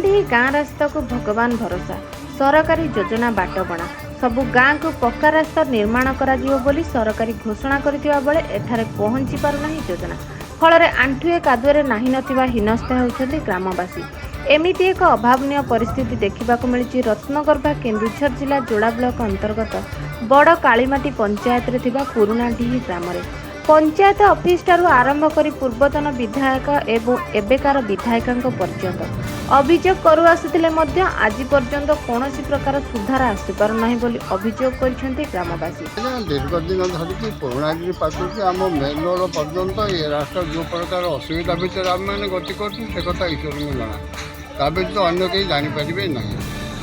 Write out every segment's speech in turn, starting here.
ପୁରୁଣାଡିହି ଗାଁ ରାସ୍ତାକୁ ଭଗବାନ ଭରସା। ସରକାରୀ ଯୋଜନା ବାଟବଣା। ସବୁ ଗାଁକୁ ପକ୍କା ରାସ୍ତା ନିର୍ମାଣ କରାଯିବ ବୋଲି ସରକାରୀ ଘୋଷଣା କରିଥିବା ବେଳେ ଏଠାରେ ପହଞ୍ଚି ପାରୁନାହିଁ ଯୋଜନା। ଫଳରେ ଆଣ୍ଠୁଏ କାଦୁଅରେ ନାହିଁ ନଥିବା ହୀନସ୍ତା ହେଉଛନ୍ତି ଗ୍ରାମବାସୀ। ଏମିତି ଏକ ଅଭାବନୀୟ ପରିସ୍ଥିତି ଦେଖିବାକୁ ମିଳିଛି ରତ୍ନଗର୍ଭା କେନ୍ଦୁଝର ଜିଲ୍ଲା ଯୋଡ଼ା ବ୍ଲକ ଅନ୍ତର୍ଗତ ବଡ଼ କାଳିମାଟି ପଞ୍ଚାୟତରେ ଥିବା ପୁରୁଣାଡିହି ଗ୍ରାମରେ। ପଞ୍ଚାୟତ ଅଫିସଠାରୁ ଆରମ୍ଭ କରି ପୂର୍ବତନ ବିଧାୟକ ଏବଂ ଏବେକାର ବିଧାୟିକାଙ୍କ ପର୍ଯ୍ୟନ୍ତ ଅଭିଯୋଗ କରୁଆସୁଥିଲେ ମଧ୍ୟ ଆଜି ପର୍ଯ୍ୟନ୍ତ କୌଣସି ପ୍ରକାର ସୁଧାର ଆସିପାରୁନାହିଁ ବୋଲି ଅଭିଯୋଗ କରିଛନ୍ତି ଗ୍ରାମବାସୀ। ଆଜ୍ଞା, ଦୀର୍ଘ ଦିନ ଧରିକି ପୁରୁଣାଗିରି ପାଖରୁ ଆମ ମେନ୍ ରୋଡ଼ ପର୍ଯ୍ୟନ୍ତ ଏ ରାସ୍ତା ଯେଉଁ ପ୍ରକାର ଅସୁବିଧା ଭିତରେ ଆମେମାନେ ଗତି କରୁଛୁ, ସେ କଥା ଈଶ୍ୱରଙ୍କୁ ଜଣା। ତା ବ୍ୟତୀତ ଅନ୍ୟ କେହି ଜାଣିପାରିବେ ନାହିଁ।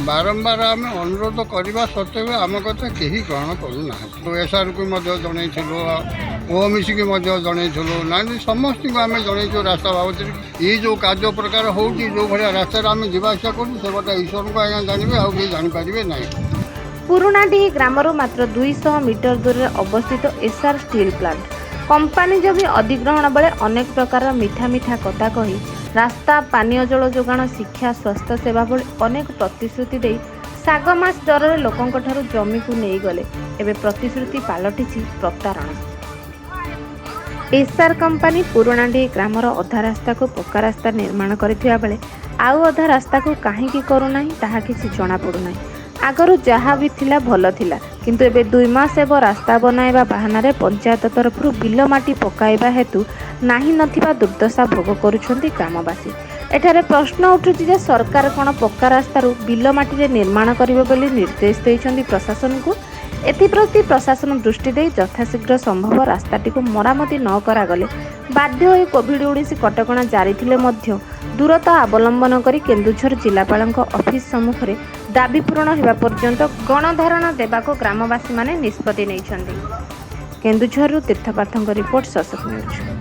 ବାରମ୍ବାର ଆମେ ଅନୁରୋଧ କରିବା ସତ୍ତ୍ୱେ ଆମ କଥା କେହି ଗ୍ରହଣ କରୁନାହାନ୍ତି। ଏସ୍ଆର୍କୁ ମଧ୍ୟ ଜଣେଇଥିଲୁ, ଓ ମିଶିକି ମଧ୍ୟ ଜଣେଇଥିଲୁ, ନାଇଁ, ସମସ୍ତଙ୍କୁ ଆମେ ଜଣେଇଛୁ ରାସ୍ତା ବାବଦରେ। ଏଇ ଯେଉଁ କାର୍ଯ୍ୟ ପ୍ରକାର ହେଉଛି, ଯେଉଁ ଭଳିଆ ରାସ୍ତାରେ ଆମେ ଯିବା ଆସିବା କରୁଛୁ, ସେ କଥା ଈଶ୍ୱରଙ୍କୁ ଆଜ୍ଞା ଜାଣିବେ, ଆଉ କେହି ଜାଣିପାରିବେ ନାହିଁ। ପୁରୁଣାଡିହି ଗ୍ରାମରୁ ମାତ୍ର 200 ମିଟର ଦୂରରେ ଅବସ୍ଥିତ ଏସ୍ଆର୍ ଷ୍ଟିଲ୍ ପ୍ଲାଣ୍ଟ। କମ୍ପାନୀ ଜମି ଅଧିଗ୍ରହଣ ବେଳେ ଅନେକ ପ୍ରକାରର ମିଠା ମିଠା କଥା କହି ରାସ୍ତା, ପାନୀୟ ଜଳ ଯୋଗାଣ, ଶିକ୍ଷା, ସ୍ୱାସ୍ଥ୍ୟ ସେବା ଭଳି ଅନେକ ପ୍ରତିଶ୍ରୁତି ଦେଇ ଶାଗ ମାଛ ଦରରେ ଲୋକଙ୍କଠାରୁ ଜମିକୁ ନେଇଗଲେ। ଏବେ ପ୍ରତିଶ୍ରୁତି ପାଲଟିଛି ପ୍ରତାରଣା। ଏସ୍ଆର୍ କମ୍ପାନୀ ପୁରୁଣାଡିହି ଗ୍ରାମର ଅଧା ରାସ୍ତାକୁ ପକ୍କା ରାସ୍ତା ନିର୍ମାଣ କରିଥିବା ବେଳେ ଆଉ ଅଧା ରାସ୍ତାକୁ କାହିଁକି କରୁନାହିଁ, ତାହା କିଛି ଜଣାପଡ଼ୁନାହିଁ। ଆଗରୁ ଯାହା ବି ଥିଲା ଭଲ ଥିଲା, କିନ୍ତୁ ଏବେ 2 ମାସ ହେବ ରାସ୍ତା ବନାଇବା ବାହାନାରେ ପଞ୍ଚାୟତ ତରଫରୁ ବିଲ ମାଟି ପକାଇବା ହେତୁ ନାହିଁ ନଥିବା ଦୁର୍ଦ୍ଦଶା ଭୋଗ କରୁଛନ୍ତି ଗ୍ରାମବାସୀ। ଏଠାରେ ପ୍ରଶ୍ନ ଉଠୁଛି ଯେ ସରକାର କ'ଣ ପକ୍କା ରାସ୍ତାରୁ ବିଲ ମାଟିରେ ନିର୍ମାଣ କରିବେ ବୋଲି ନିର୍ଦ୍ଦେଶ ଦେଇଛନ୍ତି ପ୍ରଶାସନକୁ? ଏଥିପ୍ରତି ପ୍ରଶାସନ ଦୃଷ୍ଟି ଦେଇ ଯଥାଶୀଘ୍ର ସମ୍ଭବ ରାସ୍ତାଟିକୁ ମରାମତି ନ କରାଗଲେ ବାଧ୍ୟ ହୋଇ କୋଭିଡ-19 କଟକଣା ଜାରି ଥିଲେ ମଧ୍ୟ ଦୂରତା ଅବଲମ୍ବନ କରି କେନ୍ଦୁଝର ଜିଲ୍ଲାପାଳଙ୍କ ଅଫିସ ସମ୍ମୁଖରେ ଦାବି ପୂରଣ ହେବା ପର୍ଯ୍ୟନ୍ତ ଗଣଧାରଣା ଦେବାକୁ ଗ୍ରାମବାସୀମାନେ ନିଷ୍ପତ୍ତି ନେଇଛନ୍ତି। କେନ୍ଦୁଝରରୁ ତୀର୍ଥପାର୍ଥଙ୍କ ରିପୋର୍ଟ, ସଶକ୍ତ ନ୍ୟୁଜ୍।